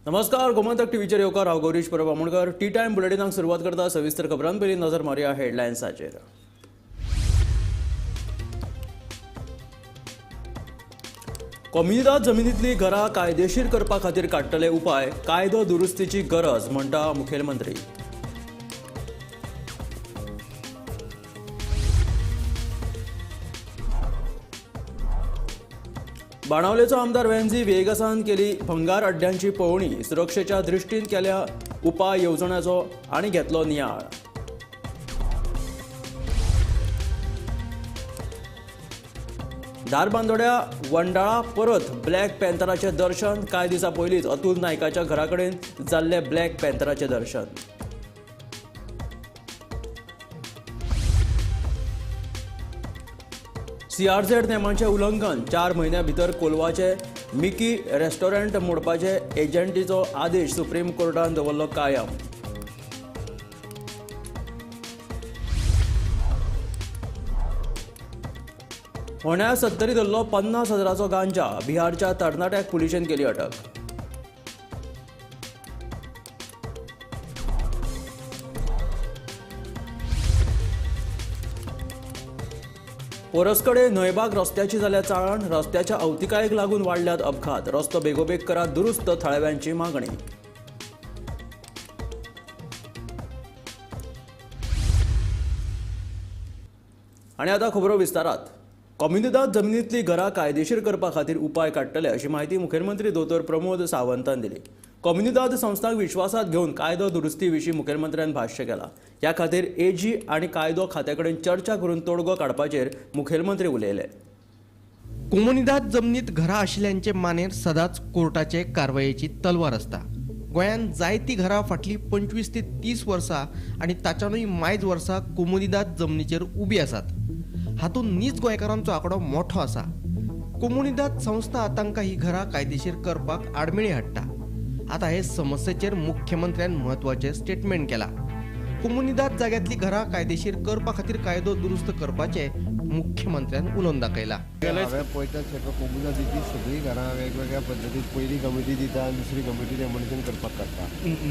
नमस्कार, गोमंतक टीव्हीचेर येवकार. हांव गौरीश परब आमोणकर. टी टायम बुलेटिनाक सुरवात करता. सविस्तर खबरां पयलीं नजर मारुया हेडलायन्साचेर. कोमुनिदाद जमिनींतली घरां कायदेशीर करपा खातीर काडटले उपाय, कायदो दुरुस्तीची गरज म्हणटा मुखेलमंत्री. बाणावलेचो आमदार वेन्झी व्हिएगसान केली भंगार अड्ड्यांची पळोवणी, सुरक्षेच्या दृश्टीन केल्या उपाय येवजण्याचो आनी घेतलो नियाळ. धारबांदोड्या वंडाळा परत ब्लॅक पॅन्थराचें दर्शन. कांय दिसां पयलींच अतुल नायकाच्या घरा कडेन जाल्लें ब्लॅक पॅन्थराचें दर्शन. सीआरझेड नेमांचें उल्लंघन, 4 म्हयन्यां भितर कोलवाचे मिकी रेस्टॉरंट मोडपाचे एजंटीचो आदेश सुप्रीम कोर्टान दवरलो कायम. फोंड्या सत्तरी धरलो 50 हजाराचो गांजा, बिहारच्या तरणाट्याक पुलिशेन केली अटक. पोरसकडे न्हंयबाग रस्त्याची जाल्या चाळण, रस्त्याच्या अवतिकायेक लागून वाडल्यात अपघात, रस्तो बेगोबेग करात दुरुस्त, थळाव्यांची मागणी. आनी आतां खबरो विस्तारात. कोमुनिदाद जमिनींतली घरां कायदेशीर करपा खातीर उपाय काडटले अशी म्हायती मुखेलमंत्री दोतोर प्रमोद सावंतान दिली. कोमुनिदाद संस्थांक विश्वासात घेवन कायदो दुरुस्ती विशीं मुखेलमंत्र्यान भाश्य केलां. ह्या खातीर एजी आनी कायदो खात्या कडेन चर्चा करून तोडगो काडपाचेर मुखेलमंत्री उलयले. कोमुनिदाद जमनीत घरां आशिल्ल्यांचे मानेर सदांच कोर्टाचे कारवायेची तलवार आसता. गोंयांत जायतीं घरां फाटलीं 25 ते 30 वर्सां आनी ताच्यानूय मायज वर्सां कोमुनिदाद जमनीचेर उबी आसात. हातूंत नीज गोंयकारांचो आंकडो मोठो आसा. कोमुनिदाद संस्था तांकां ही घरां कायदेशीर करपाक आडमेळी हाडटा. आतां हे समस्येचेर मुख्यमंत्र्यान म्हत्वाचें स्टेटमेंट केलां. कोमुनिदाद जाग्यांतली घरां कायदेशीर करपा खातीर कायदो दुरुस्त करपाचें मुख्यमंत्र्यान उलोवन दाखयलां. हांवें पळयता सगळं कोमुनिदादीची सगळीं घरां वेगवेगळ्या पद्दतीन पयली कमिटी दिता आनी दुसरी कमिटी डेमोलिशन करपाक काडटा.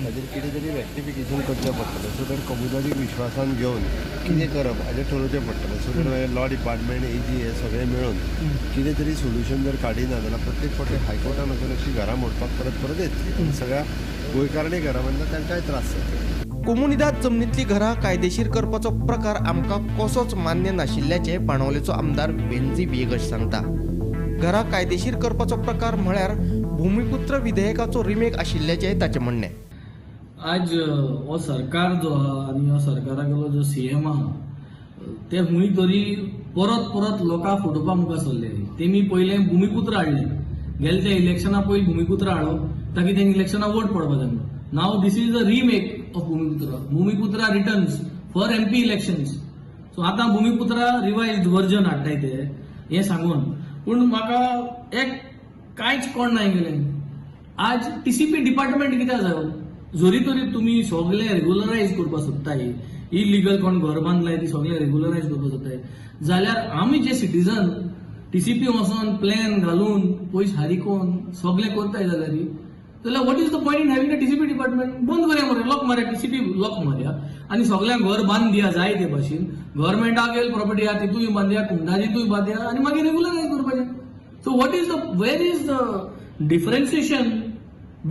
ताजेर कितें तरी रेक्टिफिकेशन करचें पडटलें. सो तर कोमुनिदादीक विश्वासान घेवन कितें करप हाजें ठरोवचें पडटलें. सो तर लॉ डिपार्टमेंट, एजी हे सगळें मेळून कितें तरी सोल्युशन जर काडिना जाल्यार प्रत्येक फावटी हायकोर्टान वचून अशी घरां मोडपाक परत परत येतली आनी सगळ्या गोंयकारांनी घरां बांदता तांकांय त्रास जातले. कोमुनिदाद जमनींतली घरां कायदेशीर करपाचो प्रकार आमकां कसोच मान्य नाशिल्ल्याचें बाणावलेचो आमदार वेन्झी व्हिएगश सांगता. घरां कायदेशीर करपाचो प्रकार म्हळ्यार भूमिपुत्र विधेयकाचो रिमेक आशिल्ल्याचें ताचें म्हणणें. आज हो सरकार जो आहा आनी हो सरकारागेलो जो सीएम आहा ते हुंय तरी परत परत लोकांक फटोवपा मुखार सरले. तेमी पयलें भूमिपुत्र हाडलें, गेले त्या इलेक्शना पयलीं भूमिपुत्र हाडलो ताकी तेंकां इलेक्शना वोट पडपा जाय. Now this is a remake of Bhumiputra. Bhumiputra returns for MP elections. So आतां भूमिपुत्रा रिवायज्ड वर्जन हाडटाय ते हें सांगून. पूण म्हाका एक कांयच कोण ना गेलें. आज टीसीपी डिपार्टमेंट कित्याक जायो? जरी तरी तुमी सगळें रेगुलरायज करपाक सोदताय, इलिगल कोण घर बांदलाय ती सगळें रेगुलरायज करपाक सोदताय जाल्यार आमी जे सिटीजन टीसीपी वचोन प्लॅन घालून पयस हारिकोन सगळें करताय जाल्यार what is the point in having a TCP department? बंद करया मरे, लॉक मारया, टीसीपी लॉक मारया आनी सगळ्यांक घर बांद दिया जाय ते भाशेन. गव्हर्मेंटाक येयल प्रॉपर्टी आहा तितूय बांदया, कुंदाजीतूय बांदया आनी मागीर रेगुलरायज करपाचें. So what is the where is the differentiation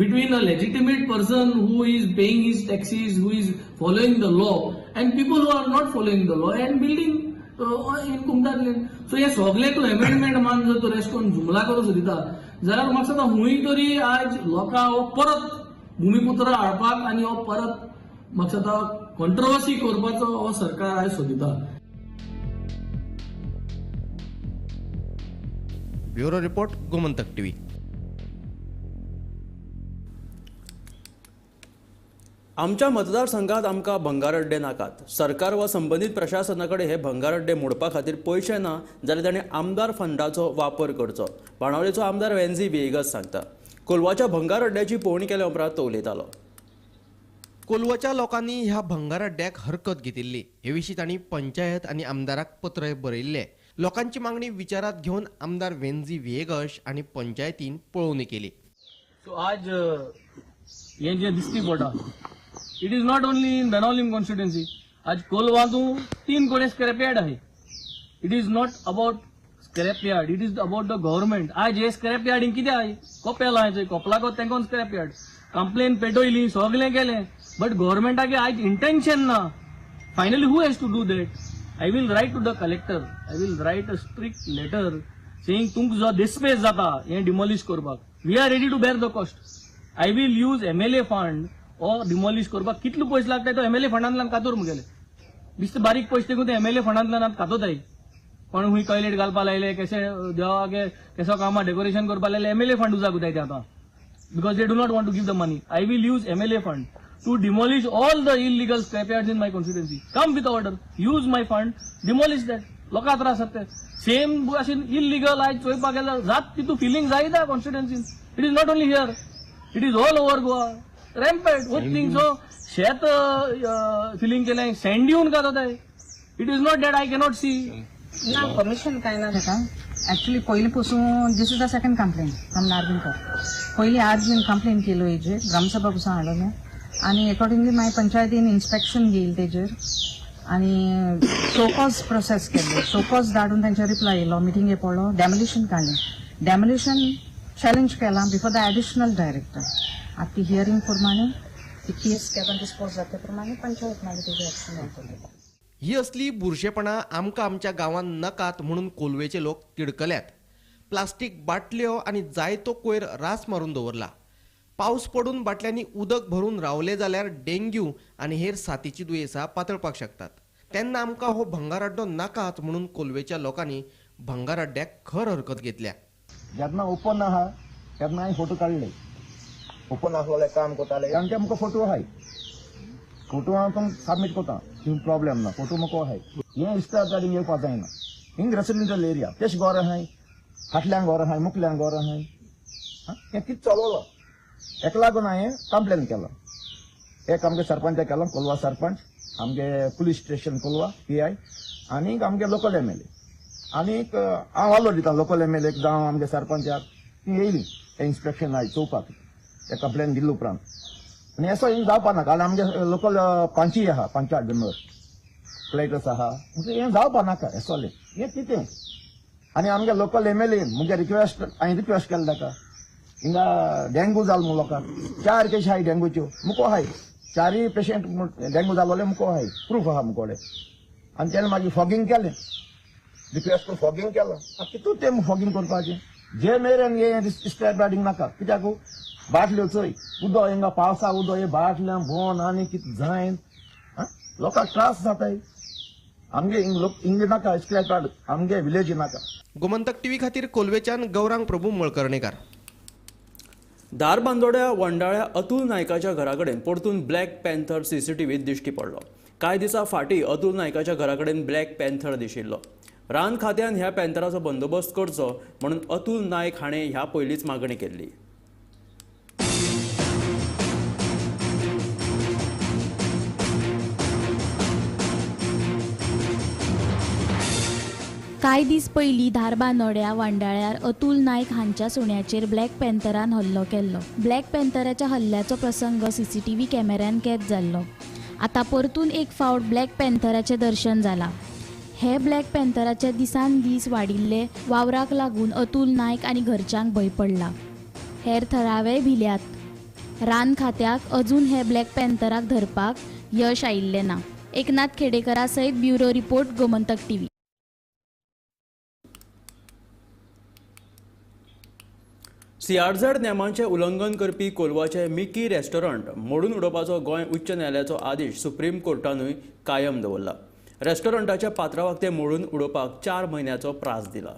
between a legitimate person who is paying his taxes, who is following the law, and people who are not following the law and building in Kumdar lane? So हे सगळे तूं amendment मान जर तूं रेश करून जुमला करूंक सोदिता जाल्यार म्हाका दिसता हुंय तरी आज लोकांक हो परत भूमिपुत्र हाडपाक आनी हो परत म्हाका दिसता कॉन्ट्रोवर्सी करपाचो हो सरकार आयज सोदिता. Bureau report, Gomantak TV. आमच्या मतदारसंघात आमकां भंगार अड्डे नाकात. सरकार वा संबंदीत प्रशासना कडेन हे भंगार अड्डे मोडपा खातीर पयशे ना जाल्यार ताणें आमदार फंडाचो वापर करचो, बाणावलेचो आमदार वेन्झी व्हिएगस सांगता. कोलवाच्या भंगार अड्ड्याची पळोवणी केल्या उपरांत तो उलयतालो. कोलवाच्या लोकांनी ह्या भंगार अड्ड्याक हरकत घेतिल्ली. हे विशीं तांणी पंचायत आनी आमदाराक पत्र बरयिल्लें. लोकांची मागणी विचारात घेवन आमदार वेन्झी व्हिएगश आनी पंचायतीन पळोवणी केली. सो आज हें जें दिश्टी पडटा. It is not only in Benaulim constituency. आज कोलवातू 3 कडेन स्क्रॅप यार्ड आहे. It is not about scrap yard, it is about the government. आज हे स्क्रॅप यार्डीन कितें आहाय, कोपेल आहाय थंय, कोपलाको तेंकोन स्क्रॅप यार्ड, कंप्लेन पेटयली, सगळें केलें, बट गव्हर्मेंटाक आयज इंटेन्शन ना. Finally who has to do that? I will write to the collector, I will write a strict letter saying तुमकां जो डिस्पेस जाता हें डिमॉलिश करपाक, we are ready to bear the cost. I will use MLA fund or demolish करपाक कितले पयशे लागता तो एमएलए फंडांतल्यान कातोर मुगेले. दिसता बारीक पयशे तेकून ते एमएलए फंडांतल्यान कातोताय. कोण खूंय टॉयलेट घालपा लायले, कशें देवाक केसो कामां डेकोरेशन करपा लायले, एमएलए फंड उजा गुताय ते आतां, because they do not want to give the money. I will use MLA fund to demolish all the illegal scrap yards in my constituency. Come with order, use my fund, demolish that. लोकां त्रास जाता. Same अशें illegal आयज चोयपाक गेल्यार जात तितू feeling जायना कॉन्स्टिट्युएन्सीन. It is not only here, it is all over Goa rampant. Thing so शेत फिलींग केलें, सँड येवन का जाताय. It is not that I cannot see. ना परमिशन काय ना ताका. एक्चुअली पयलीं पसून this is the second complaint from Narvenkar. पयलीं आज बीन कंप्लेन केलो हेजेर, ग्रामसभा पसून हाडलो आनी एकॉर्डिंगली मागीर पंचायतीन इन्स्पेक्शन घेयली तेजेर आनी शोकॉज प्रोसेस केल्ले. शोकॉज धाडून तांचे रिप्लाय येयलो, मिटिंगे पडलो, डेमोलिशन काडलें. डेमोलिशन चॅलेंज केलां बिफोर the additional director. आतां ती हियरींग प्रमाणे ती केस केन्ना डिस्पोज जाता प्रमाणे पंचायत मागीर तेजेर एक्शन घेतली. ही असली बुरशेपणां आमकां आमच्या गांवांत नाकात म्हणून कोलवेचे लोक तिडकल्यात. प्लास्टीक बाटल्यो आनी जायतो कोयर रास मारून दवरला. पावस पडून बाटल्यांनी उदक भरून रावले जाल्यार डेंग्यू आनी हेर साथीची दुयेंसां पातळपाक शकतात. तेन्ना आमकां हो भंगार अड्डो नाकात म्हणून कोलवेच्या लोकांनी भंगार अड्ड्याक खर हरकत घेतल्या. जेन्ना ओपन आहा तेन्ना हांवें फोटो काडले. ओपन आसलोले काम करताले आनी ते आमकां फोटो आहाय, फोटो हांव तुमकां सबमीट करता, प्रॉब्लेम ना, फोटो म्हाका आहाय. हें स्क्रॅप यार्डीन येवपा जायना. हिंग रेसिडेंशियल एरिया, तेश घर आहाय, फाटल्यान घर आहाय, मुखल्यान घर आहाय. हें कितें चलवलो हेका लागून हांवें कंप्लेन केलो. एक आमगे सरपंचाक केलो, कोलवा सरपंच, आमगे police station Colva PI, आनीक आमगे लोकल एमएलए. आनीक हांव आलो दिता लोकल एमएलए जावं आमगे सरपंचाक, ती येयली इन्स्पेक्शन आयज चोवपाक ते कंप्लेन दिले उपरांत. आनी असो हिंग जावपा नाका. आनी आमगे लोकल पंचय आहा, पंचायत मेंबर कलेक्टर्स आहा, म्हणजे हें जावपा नाका असोलें हें कितें. आनी आमगे लोकल एमएलए मुगे रिक्वेस्ट, हांवें रिक्वेस्ट केलें ताका, हिंगा डेंगू जाल म्हूण लोकांक 4 केशी आहाय डेंगूच्यो, मुको आहाय 4 पेशंट डेंगू जालोले मुको आहाय, प्रूफ आहा मुकोडे. आनी तेणें मागीर फॉगींग केलें, रिक्वेस्ट करून फॉगींग केलो. आतां कितू तें फॉगींग करपाचें जे मेरेन हें स्क्रॅप यार्डींग नाका. कित्याक बाटल्यो चोय, उदक हिंगा पावसा उदक हे बाटल्यां भोंवन आनी कितें जायन लोकांक त्रास जाताय. आमगे लोक हिंग नाका स्क्रॅप यार्ड, आमगे विलेजी नाका. गोमंतक टीव्ही खातीर कोलवेच्यान गौरांग प्रभू मळकर्णेकार. धारबांदोड्या वंडाळ्या अतुल नायकाच्या घराकडेन परतून ब्लॅक पॅन्थर सीसीटीव्हीत दिश्टी पडलो. कांय दिसां फाटीं अतुल नायकाच्या घराकडेन ब्लॅक पॅन्थर दिशिल्लो. रान खात्यान ह्या पॅन्थराचो बंदोबस्त करचो म्हणून अतुल नायक हाणें ह्या पयलींच मागणी केल्ली. कांय दीस पयलीं धारबांदोड्या वांडाळ्यार अतुल नायक हांच्या सुण्याचेर ब्लॅक पॅन्थरान हल्लो केल्लो. ब्लॅक पॅन्थराच्या हल्ल्याचो प्रसंग सीसीटीव्ही कॅमेऱ्यान कैद जाल्लो. आतां परतून एक फावट ब्लॅक पॅन्थराचें दर्शन जालां. हे ब्लॅक पॅन्थराचे दिसान दीस वाडिल्ले वावराक लागून अतुल नायक आनी घरच्यांक भंय पडला. हेर थळावेय भिल्यात. रान खात्याक अजून हे ब्लॅक पॅन्थराक धरपाक यश आयिल्लें ना. एकनाथ खेडेकरा सयत bureau report, Gomantak TV. CRZ नेमांचें उल्लंघन करपी कोलवाचे मिकी रेस्टॉरंट मोडून उडोवपाचो गोंय उच्च न्यायालयाचो आदेश सुप्रीम कोर्टानूय कायम दवरला. रेस्टॉरंटाच्या पात्रावाक ते मोडून उडोवपाक 4 म्हयन्याचो प्रास दिला.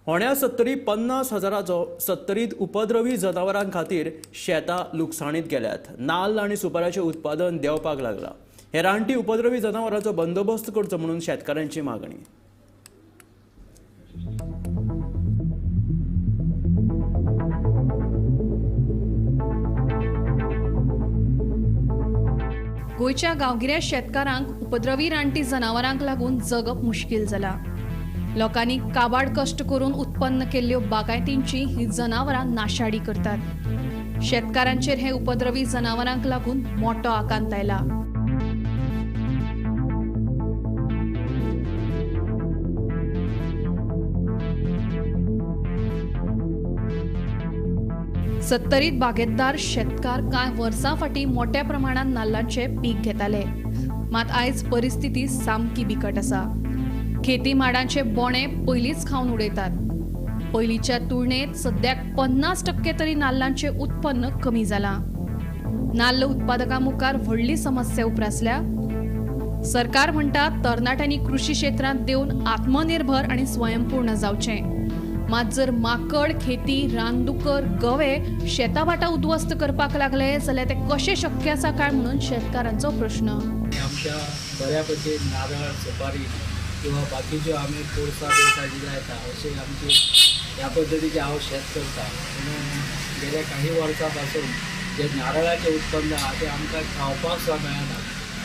होण्या सत्तरी 50 हजाराचो सत्तरीत उपद्रवी जनावरां खातीर शेतां लुकसाणीत गेल्यात. नाल्ल आनी सुपाऱ्याचें उत्पादन देंवपाक लागलां. हे रानटी उपद्रवी जनावरांचो बंदोबस्त करचो म्हणून शेतकारांची मागणी. गोंयच्या गांवगिऱ्या शेतकारांक उपद्रवी रानटी जनावरांक लागून जगप मुश्कील जाला. लोकांनी काबाड कश्ट करून उत्पन्न केल्ल्यो बागायतींची ही जनावरां नाशाडी करतात. शेतकारांचेर हे उपद्रवी जनावरांक लागून मोठो आकांत आयला. सत्तरीत बागेतदार शेतकार कांय वर्सां फाटीं मोठ्या प्रमाणात नाल्लांचें पीक घेताले, मात आयज परिस्थिती सामकी बिकट आसा. खेती माडांचे बोणे पयलींच खावन उडयतात. पयलींच्या तुळनेत सद्याक 50% तरी नाल्लांचें उत्पन्न कमी जालां. नाल्ल उत्पादकां मुखार व्हडली समस्या उप्रासल्या. सरकार म्हणटा तरणाट्यांनी कृषी क्षेत्रांत देवन आत्मनिर्भर आनी स्वयंपूर्ण जावचें. मात जर माकड, खेती, रानदुकर, गवे शेताभाटां उद्ध्वस्त करपाक लागले जाल्यार तें कशें शक्य आसा काय म्हणून शेतकारांचो प्रश्न. आमच्या बऱ्यापैकी नारळ, सुपारी किंवा बाकीच्यो आमी पोरसां बिरसां जी लायता अशी आमची ह्या पद्दतीचे हांव शेत करता. म्हणून गेल्या काही वर्सां पासून जे नारळाचें उत्पन्न आहा तें आमकां खावपाक सुद्दां मेळना.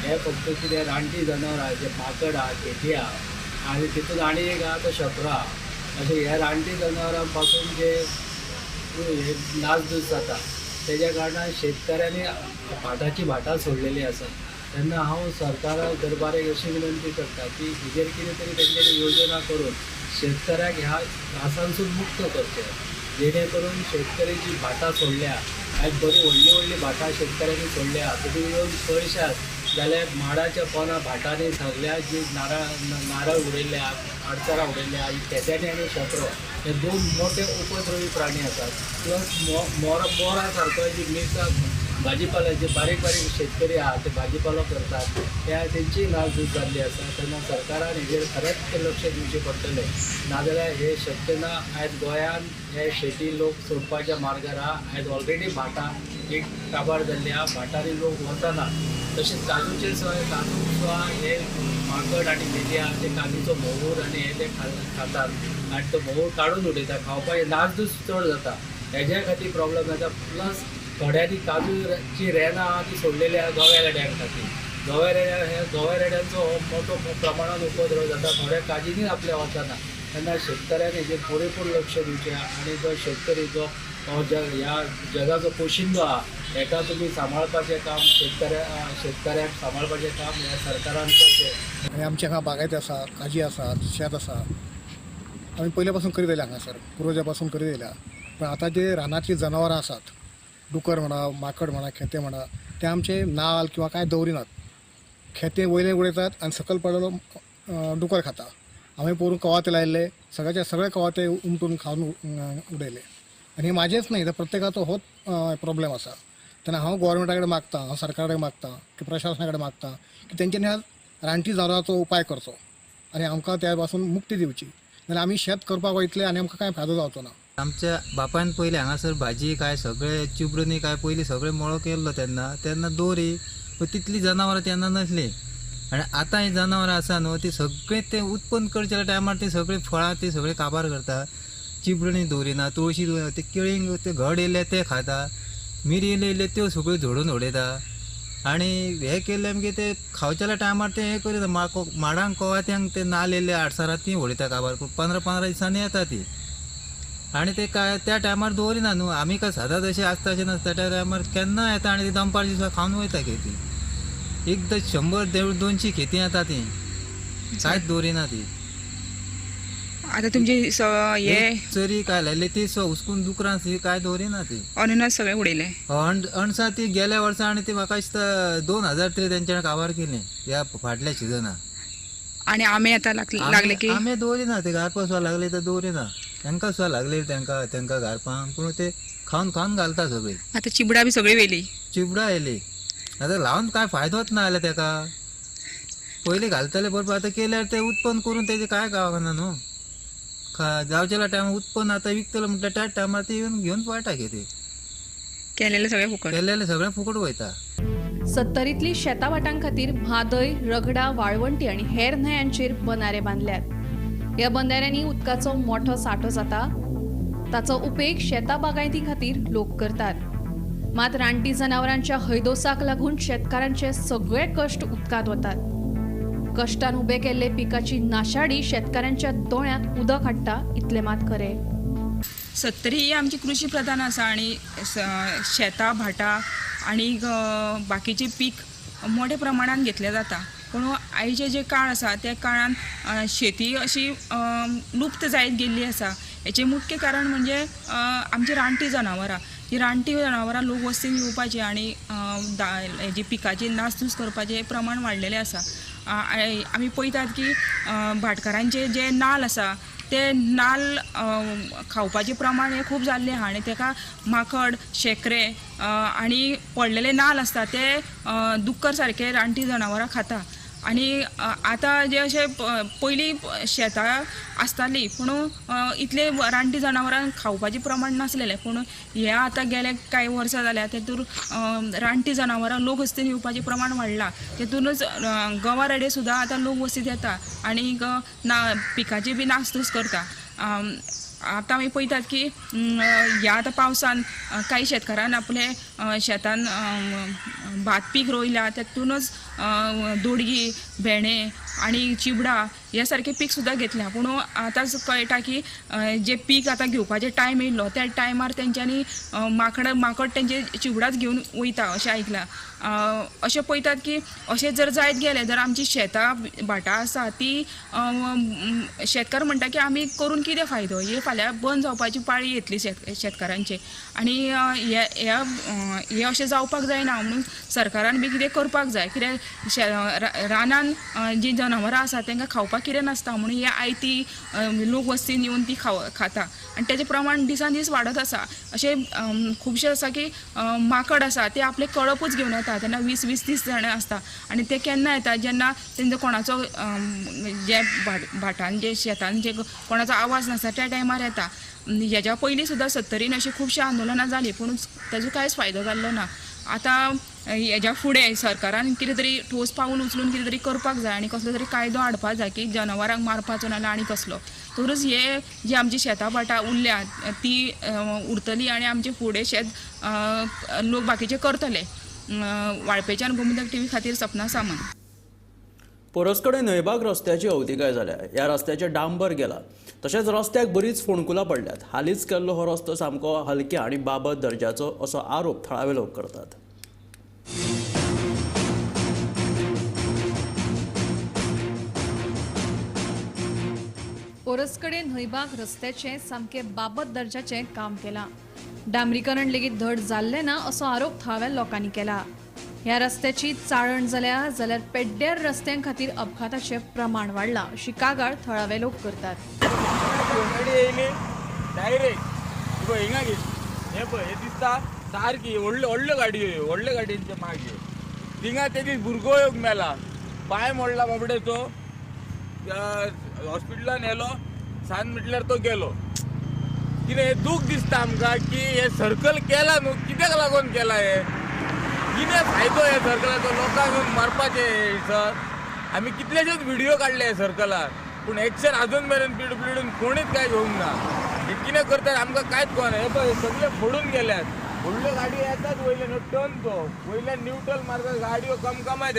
हे फक्त कितें रानटी जनावरां जे माकड आहा, खेती आहा आनी तितून आनी एक आहा तो शेपरो आहा. अशें ह्या रानटी जनावरां पासून जे नासधूस जाता तेज्या कारणान शेतकऱ्यांनी भाटाची भाटां सोडलेली आसा. तेन्ना हांव सरकारा दरबारेक अशी विनंती करता की हेजेर कितें तरी तेंच्यांनी योजना करून शेतकऱ्याक ह्या त्रासांसून मुक्त करचें, जेणे करून शेतकरी जी भाटां सोडल्या, आयज बरी व्हडली व्हडली भाटां शेतकऱ्यांनी सोडल्या, तुमी येवन पळयशात जाल्यार माडाच्या पोना भाटांनी सगळ्या जी नारळ उडयल्या, आडसरां उडयल्या, खेत्यांनी आनी शेपरो हे दोन मोठे उपद्रवी प्राणी आसात. प्लस मोरा सारको जी मिरसां भाजीपाल्याचे बारीक बारीक शेतकरी आहा ते भाजीपालो करतात त्या तेंची नासधूस जाल्ली आसा. तेन्ना सरकारान हेजेर खरेंच लक्ष दिवचें पडटलें, नाजाल्यार हें शक्य ना. आयज गोंयांत हे शेती लोक सोडपाच्या मार्गार आहा. आयज ऑलरेडी भाटां एक काबार जाल्ली आहा, भाटांनी लोक वचना. तशेंच काजूचे सुद्दां, काजू सुद्दां हे माकड आनी मेथी आहा ते काजूचो म्होंवूर आनी हे ते खातात आनी तो म्होंवूर काडून उडयता, खावपाक नासधूस चड जाता. हेज्या खातीर प्रॉब्लम जाता. प्लस थोड्यांनी काजूची रेनां आहा ती सोडलेली आहा गव्या रेड्यां खातीर. गव्या रेड्या हे गव्या रेड्यांचो हो मोठो प्रमाणान उपद्रव जाता. थोड्या काजींनी आपल्या वचना. तेन्ना शेतकऱ्यांनी हेजेर पुरेपूर लक्ष दिवचें आनी जो शेतकरी जो ह्या जगाचो पोशिंदो आहा हेका तुमी सांबाळपाचें काम शेतकऱ्यांक सांबाळपाचें काम ह्या सरकारान करचें. आनी आमच्या हांगा बागायती आसा, काजी आसा, शेत आसा. आमी पयले पासून करीत आयल्या हांगासर, पुर्वजा पासून करीत आयल्या. पण आतां जे रानांतलीं जनावरां आसात, डुकर म्हणा, माकड म्हणा, खेते म्हणा, ते आमचे नाल किंवा कांय दवरिनात. खेते वयले उडयतात आनी सकयल पडलेलो डुकर खाता. आमी पोरून कवाथे लायिल्ले, सगळ्याचे सगळे कवाथे उमटून खावन उडयले. आनी हे म्हाजेच न्हय तर प्रत्येकाचो होच प्रॉब्लेम आसा. तेन्ना हांव गोवोरमेंटा कडेन मागता, हांव सरकारा कडेन मागता की प्रशासना कडेन मागता की तेंच्यांनी ह्या रानटी जनावरांचो उपाय करचो आनी आमकां त्या पासून मुक्ती दिवची. नाल्यार आमी शेत करपाक वयतले आनी आमकां कांय फायदो जावचो ना. आमच्या बापायन पयलीं हांगासर भाजी काय सगळे चिबडुनी काय पयलीं सगळे मळो केल्लो तेन्ना तेन्ना दोरी पूण तितली जनावरां तेन्ना नासलीं. आनी आतां ही जनावरां आसा न्हू ती सगळीं ते उत्पन्न करच्या टायमार ती सगळीं फळां ती सगळीं काबार करता. चिबडणी दवरिना, तुळशी दवरिना, ते केळींक ते घड येयले ते खाता, मिरी येयले येयले त्यो सगळ्यो झोडून उडयता. आनी हें केल्लें मागीर ते खावच्या टायमार ते हें करिना, माडांक कवाथ्यांक ते नाल येयले आडसरां ती उडयता काबार. 15-15 दिसांनी येता ती. आनी ते काय त्या टायमार दवरिना न्हू. आमी काय सदांच अशें आसता अशें नासता, त्या टायमार केन्ना येता आनी ती दनपारची सुद्दां खावन वयता खेती. एकदां 100 150 200 खेती येता ती, कांयच दवरिना ती. आतां तुमची हे चरी काय लायले ती हुसकून दुकरां काय दवरिना ती. अननस सगळें उडयलें. अणसां ती गेल्या वर्सा आनी ती म्हाका दिसता 2000 तरी तेंच्यानी काबार केली ह्या फाटल्या सिजनाक. आनी आमे आतां लागले की आमे दवरिना ते, गारपां सुद्दां लागले तर दवरिना. तांकां सुद्दां लागले तांकां तांकां गारपांक, पूण ते खावन खावन घालता सगळीं. आतां चिबडां बी सगळीं वेली. चिबडां येयली आतां लावन कांय फायदोच ना जाल्यार तेका. पयलीं घालतले बरोबर, आतां केल्यार ते उत्पन्न करून तेजें कांय गावना न्हू. जावचेल्या टायमार उत्पन्न आतां विकतलो म्हणटा त्या टायमार ती येवन घेवन पळटा खेती. केलेलें सगळें फुकट, केलेलें सगळें फुकट वयता. सत्तरींतली शेताभाटां खातीर म्हादय, रगडा, वाळवंटी आनी हेर न्हंयांचेर बंधारे बांदल्यात. ह्या बंधाऱ्यांनी उदकाचो मोठो सांठो जाता. ताचो उपेग शेता बागायती खातीर लोक करतात. मात रानटी जनावरांच्या हैदोसाक लागून शेतकारांचे सगळे कश्ट उदकांत वतात. कश्टान उबे केल्ले पिकाची नाशाडी शेतकारांच्या दोळ्यांत उदक हाडटा इतलें मात खरें। सत्तरी ही आमची कृषी प्रधान आसा आनी शेतां भाटां आनी बाकीचे पीक मोठ्या प्रमाणान घेतले जाता, पूण आयचे जे काळ आसा त्या काळान शेती अशी लुप्त जायत गेल्ली आसा। हेचें मुख्य कारण म्हणजे आमची रानटी जनावरां, ही रानटी जनावरां लोक वस्तीन येवपाची आनी हेजी पिकाची नासधूस करपाचें हें प्रमाण वाडलेलें आसा। आमी पळयतात की भाटकारांचे जे नाल आसा ते नाल खावपाचें प्रमाण हें खूब जाल्लें आहा आनी ताका माकड, शेकरे आनी पडलेले नाल आसता ते दुक्कर सारके रानटी जनावरां खाता। आनी आतां जे अशें पयलीं शेतां आसतालीं पूण इतले रानटी जनावरां खावपाचें प्रमाण नासलेलें, पूण हें आतां गेले कांय वर्सां जाल्या तेतूर रानटी जनावरां लोक वस्तीन येवपाचें प्रमाण वाडलां। तेतूनच गवा रेडे सुद्दां आतां लोक वस्तींत येता आनी ना पिकाची बी नासधूस करता। आतां आमी पळयतात की ह्या आतां पावसान कांय शेतकारान आपले शेतान भात पीक रोयलां तेतूनच दोडगी, भेंडे आनी चिबडां ह्या सारके पीक सुद्दां घेतल्या, पूण आतां कळटा की जे पीक आतां घेवपाचें टायम येयल्लो त्या टायमार तेंच्यांनी माकड तेंचे चिबडांच घेवन वयता अशें आयकलां। अशें पळयतात की अशें जर जायत गेलें जर आमची शेतां भाटां आसा ती शेतकार म्हणटा की आमी करून कितें फायदो, हे फाल्यां बंद जावपाची पाळी येतली शेतकारांचे आनी हे अशें जावपाक जायना म्हणून सरकारान बी कितें करपाक जाय। कित्याक रानान जी जनावरां आसा तांकां खावपाक कितें नासता म्हणून हे आयती लोक वस्तीन येवन ती खाता आनी तेजें प्रमाण दिसान दीस वाडत आसा। अशें खुबशे आसा की माकड आसा ते आपले कळपूच घेवन येता तेन्ना 20-20, 30 जाणां आसता आनी ते केन्ना येता जेन्ना तेंचो कोणाचो जे भाटान जे शेतान जे कोणाचो आवाज नासता त्या टायमार येता। हेज्या पयलीं सुद्दां सत्तरीन अशीं खुबशीं आंदोलनां जालीं पूण ताजो कांयच फायदो जाल्लो ना। आतां हेज्या फुडें सरकारान कितें तरी ठोस पावल उचलून कितें तरी करपाक जाय आनी कसलो तरी कायदो हाडपाक जाय की जनावरांक मारपाचो ना आनी कसलो तरूच हे जी आमची शेतां भाटां उरल्या ती उरतली आनी आमचें फुडें शेत लोक बाकीचे करतले। वाळपेच्यान गोमंतक टीव्ही खातीर सपना सामंत। पोरसकडे न्हंयबाग रस्त्याची अवतिकाय जाल्या। ह्या रस्त्याचें डांबर गेला तशेंच रस्त्याक बरीच फोंडकुलां पडल्यात। हालींच केल्लो हो रस्तो सामको हलक्या आनी बाबत दर्जाचो असो आरोप थळावे लोक करतात। पोरसकडे न्हंयबाग रस्त्याचें सामकें बाबत दर्जाचें काम केलां, डांबरीकरण लेगीत धड जाल्लें ना असो आरोप थळाव्या लोकांनी केला। ह्या रस्त्याची चाळण जाल्या जाल्यार पेड्ड्यार रस्त्यां खातीर अपघाताचें प्रमाण वाडलां अशी कागाळ थळावे लोक करतात। गाडी येयली डायरेक्ट पळय हिंगा हे पळय हे दिसता सारकी व्हडल्यो व्हडल्यो गाडयो, व्हडल्यो गाडयेंचे मागे थिंगा तेजी भुरगो एक मेला, पांय मोडला बाबड्याचो, हॉस्पिटलान येलो सांज म्हटल्यार तो गेलो। कितें हें दूख दिसता आमकां की हें सर्कल केलां न्हू, कित्याक लागून केलां हें, कितें फायदो ह्या सर्कलाचो, लोकांक मारपाचें सर। आमी कितलेशेच व्हिडियो काडले ह्या सर्कलार पूण एक्शन अजून मेरेन पिडून कोणीच कांय घेवंक ना। हे कितें करतात आमकां कांयच कळना। हे पळय सगळे फोडून गेल्यात, व्हडल्यो गाडयो येतात वयल्यान टर्न तो वयल्यान न्यूट्रल मारतात, गाडयो कमकमायत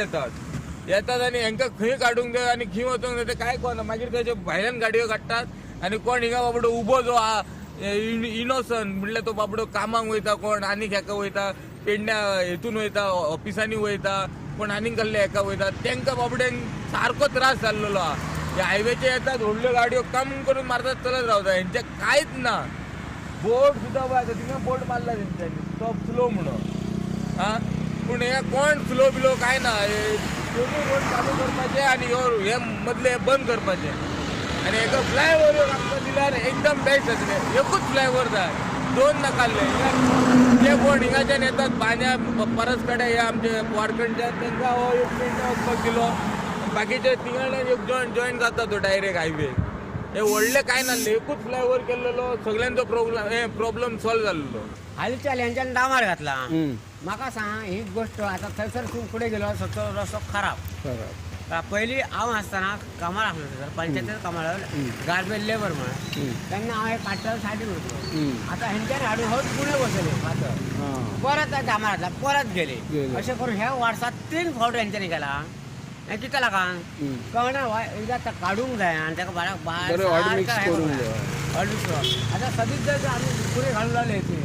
येतात आनी हेंकां खंय काडूंक जाय आनी खंय वचूंक जाय तें कांय कळना। मागीर तेजे भायल्यान गाडयो काडटात आनी कोण हिंगा बाबडो उबो जो आहा इनोसंट म्हणल्यार तो बाबडो कामाक वयता, कोण आनीक हेका वयता, पेडण्या हेतून वयता, ऑफिसांनी वयता, कोण आनीक कसले हेका वयता, तेंकां बाबड्यांक सारको त्रास जाल्लेलो आहा। हे हायवेचे येतात व्हडल्यो गाडयो कम करून मारतात, चलत रावता, हेंचें कांयच ना। बोर्ड सुद्दां पळय आतां थिंगा बोर्ड मारला तेंच्यांनी स्टॉप स्लो म्हणून, आं पूण हे कोण स्लो बिलो कांय ना। हे दोनूय रोड चालू करपाचे आनी ह्यो हे मदले बंद करपाचे आनी एका फ्लायओवर आमकां दिल्यार एकदम बेस्ट जातलें। एकूच फ्लायओवर जाय, दोन नाकाले। ते कोण हिंगाच्यान येतात बांद्या परस कडेन हे आमचे वाडकणच्यान तांकां हो एक पेडण्यां वचपाक दिलो, बाकीचे थिंगाच्यान एक जॉयन जाता तो डायरेक्ट हायवे। हे व्हडले कांय नासले, एकूच फ्लायओवर केल्लो सगळ्यांचो प्रॉब्लम सॉल्व जाल्लो। हालींच्या हेंच्यान डांबर घातला। म्हाका सांग ही गोश्ट आतां थंयसर तूं फुडें गेलो सगळो रस्तो खराब। पयलीं हांव आसतना कामार आसलो थंयसर पंचायतीन कामार गार्बेज लेबर म्हणून, तेन्ना हांव हे काडटालो सायडीन वयतलो। आतां हेंच्यान हाडून हळद पुणे बसयले फातर, परत डांबर घातला, परत गेले। अशें करून ह्या वर्सा 3 फावट हेंच्यांनी केला। हें कितें लागून कळना एकदां काडूंक जाय आनी ताका बाराक बरें हॉट मिक्स करूंक जाय. हॉट मिक्स आतां सदींच जर आमी कुरे घालूंक लागले ते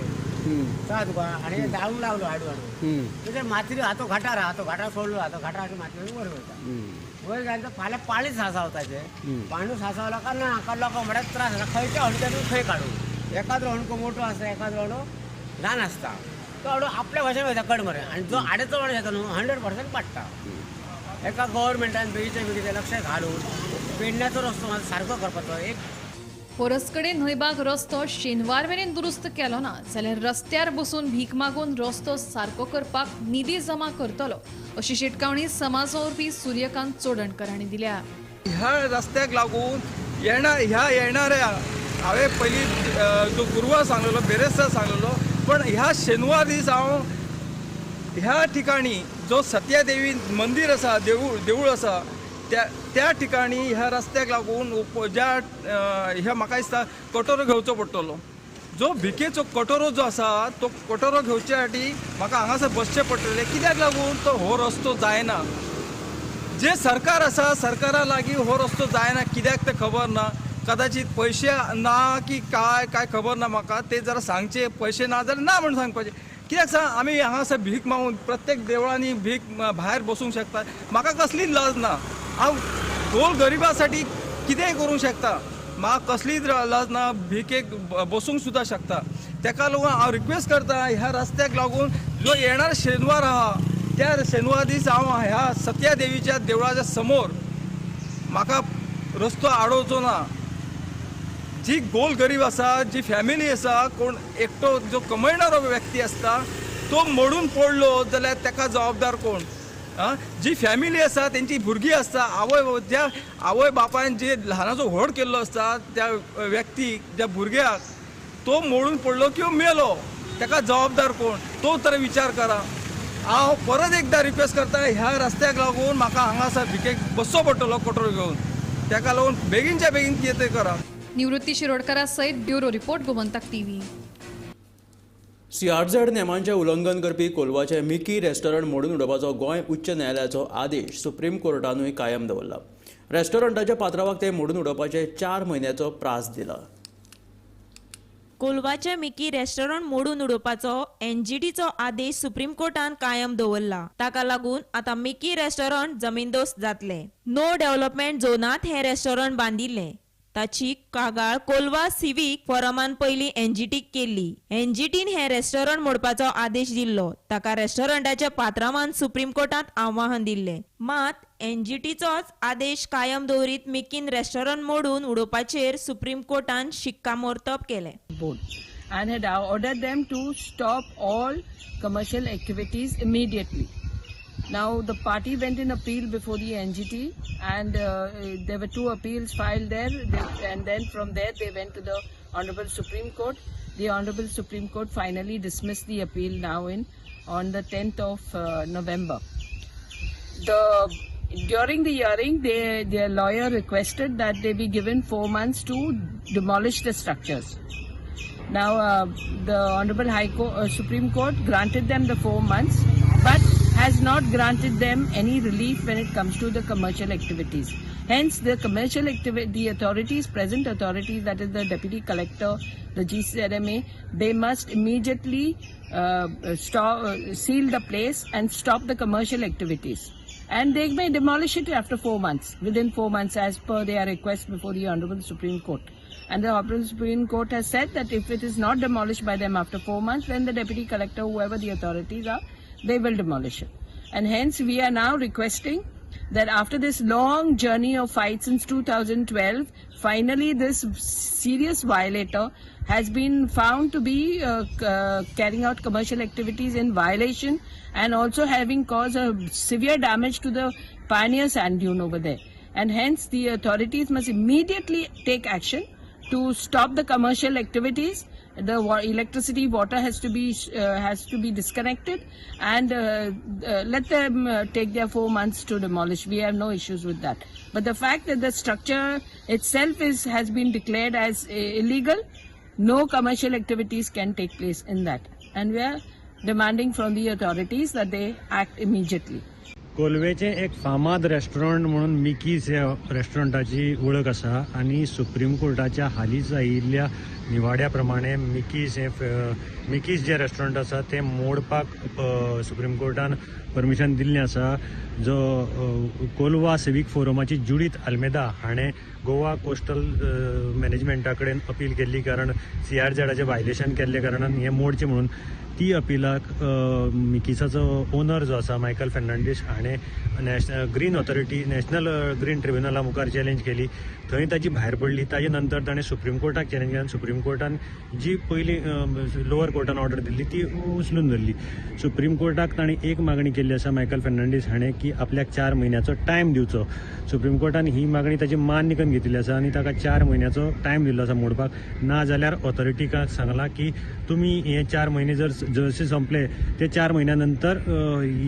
कळ्ळें तुका आनी जाळूंक लागलो हाडू हाडू तेजेर माती आतां घाटार आहा तो घाटार सोडलो आतां घाटार माती वयर वयता वयर घालून फाल्यां पाणी सासावताचें पाणी सासावलो काय ना काय लोकांक म्हळ्यार त्रास जाता. खंयच्या हणक्यातून खंय काडूं एकादो हणको मोटो आसता एकादो हणो ल्हान आसता तो हणो आपल्या भाशेन वयता कड मरे आनी जो आडेचो माणस येता न्हू 100% पाडटा. एका गव्हर्मेंटान बेगीच्या बेगीन लक्ष घालून पेडण्याचो रस्तो मातसो सारको करपाचो. एक पोरसकडे न्हंयबाग रस्तो शेनवार मेरेन दुरुस्त केलो ना जाल्यार रस्त्यार बसून भीक मागून रस्तो सारको करपाक निधी जमा करतलो अशी शिटकावणी समाज वावुरपी सूर्यकांत चोडणकर हांणी दिल्या. ह्या रस्त्याक लागून ह्या येणाऱ्या हांवें पयलीं जो गुरवार सांगलेलो बेरेस्तार सांगलेलो पण ह्या शेनवार दीस हांव ह्या ठिकाणी जो सत्यादेवी मंदिर आसा देवूळ आसा त्या ठिकाणी ह्या रस्त्याक लागून ज्या ह्या म्हाका दिसता कटोरो घेवचो पडटलो. जो भिकेचो कटोरो जो आसा तो कटोरो घेवचे साठी म्हाका हांगासर बसचें पडटलें. कित्याक लागून तो हो रस्तो जायना. जे सरकार आसा सरकारा लागीं हो रस्तो जायना कित्याक तें खबर ना. कदाचित पयशे ना की काय काय खबर ना म्हाका ते जरा सांगचे. पयशे ना जाल्यार ना म्हूण सांगपाचें. कित्याक सांग आमी हांगासर भीक मागून प्रत्येक देवळांनी भीक भायर बसूंक शकता. म्हाका कसलीच लज ना. हांव गोल गरिबासाठी कितेंय करूंक शकता. म्हाका कसलीच लज ना. भिकेक बसूंक सुद्दां शकता. तेका लागून हांव रिक्वेस्ट करता ह्या रस्त्याक लागून जो येणार शेनवार आहा त्या शेनवार दीस हांव ह्या सत्यादेवीच्या देवळाच्या समोर म्हाका रस्तो आडोवचो ना. जी गोल गरीब आसा जी फॅमिली आसा कोण एकटो जो कमयणारो व्यक्ती आसता तो मोडून पडलो जाल्यार ताका जबाबदार कोण? जी फॅमिली आसा तेंची भुरगीं आसता आवय ज्या आवय बापायन जे ल्हानाचो व्हड केल्लो आसता त्या व्यक्तीक ज्या भुरग्याक तो मोडून पडलो किंवा मेलो ताका जबाबदार कोण तो तर विचार करा. हांव परत एकदां रिक्वेस्ट करता ह्या रस्त्याक लागून म्हाका हांगासर भिकेक बसचो पडटलो कटोरो घेवन. ताका लागून बेगीनच्या बेगीन कितें तें करा. निवृत्ती शिरोडकरा सहित bureau report, Gomantak TV. CRZ नेमांचें उल्लंघन करपी कोलवाचें मिकी रेस्टॉरंट मोडून उडोवपाचो गोंय उच्च न्यायालयाचो आदेश सुप्रीम कोर्टानूय कायम दवरला. रेस्टॉरंटाच्या पात्रावाक ते मोडून उडोवपाचे 4 म्हयन्याचो प्रास दिला. कोलवाचें मिकी रेस्टॉरंट मोडून उडोवपाचो एनजीटीचो आदेश सुप्रीम कोर्टान कायम दवरला. ताका लागून आतां मिकी रेस्टॉरंट जमीनदोस्त जातलें. नो डेव्हलपमेंट झोनांत हें रेस्टॉरंट बांदिल्लें. ताची कागाळ कोलवा सिवीक फोरमान पयलीं एनजीटीक केल्ली. एनजीटीन हें रेस्टॉरंट मोडपाचो आदेश दिल्लो. ताका रेस्टॉरंटाच्या पात्रावान सुप्रीम कोर्टांत आव्हान दिल्लें. मात एनजीटीचोच आदेश कायम दवरीत मिकीन रेस्टॉरंट मोडून उडोवपाचेर सुप्रीम कोर्टान शिक्कामोर्तब केलें. And had ordered them to stop all commercial activities immediately. Now the party went in appeal before the NGT and there were 2 appeals filed there, and then from there they went to the Honorable Supreme Court. The Honorable Supreme Court finally dismissed the appeal now on the 10th of November. During the hearing, their lawyer requested that they be given 4 months to demolish the structures. Now the Honorable High Court, Supreme Court granted them the 4 months, but has not granted them any relief when it comes to the commercial activities. Hence, the commercial activity, the authorities, present authorities, that is the deputy collector, the GCRMA, they must immediately seal the place and stop the commercial activities. And they may demolish it after 4 months, within 4 months as per their request before the Honorable Supreme Court. And the Honorable Supreme Court has said that if it is not demolished by them after 4 months, then the deputy collector, whoever the authorities are, they will demolish it. And hence we are now requesting that after this long journey of fight since 2012, finally this serious violator has been found to be carrying out commercial activities in violation and also having caused a severe damage to the Pioneer sand dune over there. And hence the authorities must immediately take action to stop the commercial activities. The electricity, water has to be disconnected, and let them take their 4 months to demolish. We have no issues with that. But the fact that the structure itself has been declared as illegal, no commercial activities can take place in that. And we are demanding from the authorities that they act immediately. कोलवेचें एक फामाद restaurant म्हणून मिकीज ह्या रेस्टॉरंटाची वळख आसा आनी supreme कोर्टाच्या हालींच आयिल्ल्या निवाड्या प्रमाणे मिकीज हे मिकीज जे रेस्टॉरंट आसा तें मोडपाक सुप्रीम कोर्टान परमिशन दिल्लें आसा. जो कोलवा सिवीक फोरमाची जुडीत आल्मेदा हाणें गोवा कोस्टल मॅनेजमेंटा कडेन अपील केल्ली, कारण CRZाचें व्हायलेशन केल्ल्या कारणान हें मोडचें म्हणून. ती अपिलाक मिकीसाचो ओनर जो आसा मायकल फेर्नांडीस हाणें national green authority national green ट्रिब्युनला मुखार चॅलेंज केली. थंय ताजी भायर पडली. ताजे नंतर ताणें सुप्रीम कोर्टाक चॅलेंज केली आनी सुप्रीम कोर्टान जी पयली लोअर कोर्टान ऑर्डर दिल्ली ती उचलून धरली. सुप्रीम कोर्टाक ताणें एक मागणी केल्ली आसा मायकल फेर्नांडीस हाणें की आपल्याक 4 म्हयन्याचो टायम दिवचो. सुप्रीम कोर्टान ही मागणी ताजी मान्य करून घेतिल्ली आसा आनी ताका 4 म्हयन्याचो टायम दिल्लो आसा मोडपाक. ना जाल्यार ऑथॉरिटीक सांगलां की तुमी हे 4 म्हयने जर जशे संपले ते 4 म्हयन्या नंतर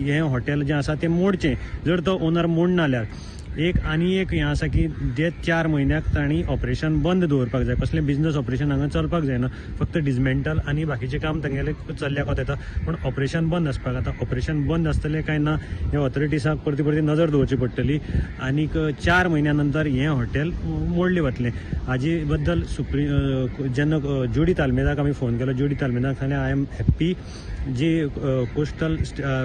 हें हॉटेल जें आसा तें मोडचें. जर तो ओनर मोडना जाल्यार एक आनी एक हें आसा की जे 4 म्हयन्याक तांणी ऑपरेशन बंद दवरपाक जाय. कसलें बिजनस ऑपरेशन हांगा चलपाक जायना, फक्त डिजमेंटल आनी बाकीचें काम तांगेलें चल्ल्या कोत येता, पूण ऑपरेशन बंद आसपाक. आतां ऑपरेशन बंद आसतलें काय ना हे ऑथॉरिटीसांक परती परती नजर दवरची पडटली आनीक 4 म्हयन्या नंतर हें हॉटेल मोडलें वतलें. हाजे बद्दल जेन्ना जुडीत आल्मेदाक आमी फोन केलो, जुडीत आल्मेदाक सांगलें I am happy ji coastal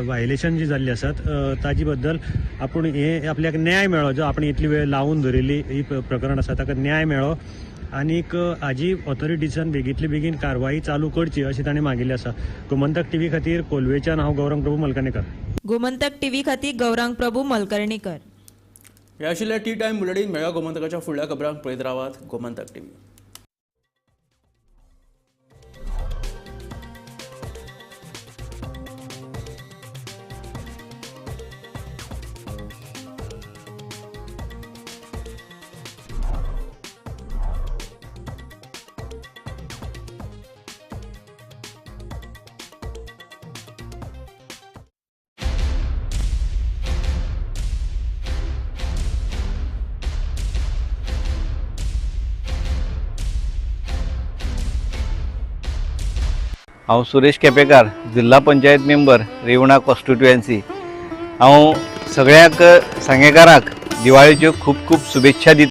violation जी जाल्ली आसात ताजे बद्दल आपूण हे आपल्याक न्याय मेळ्ळो, जो आपण इतली वेळ लावून धरिल्ली ही प्रकरण आसा ताका न्याय मेळ्ळो आनीक हाजी ऑथॉरिटीसान बेगींतले बेगीन कारवाई चालू करची अशें ताणें मागिल्लें आसा. गोमंतक टीव्ही खातीर कोलवेच्यान हांव गौरंग प्रभू मलकर्णेकर. गोमंतक टीव्ही खातीर गौरांग प्रभू मलकर्णेकर. हे आशिल्ले टी टायम बुलेटीन. मेळ्या गोमंतकाच्या फुडल्या खबरांक पळयत रावात गोमंतक टीव्ही. हांव सुरेश केपेकार, जिल्हा पंचायत मेंबर, रेवणा कॉन्स्टिट्युएन्सी. हांव सगळ्यांक सांगेकारांक दिवाळेच्यो खूब खूब शुभेच्छा दिता.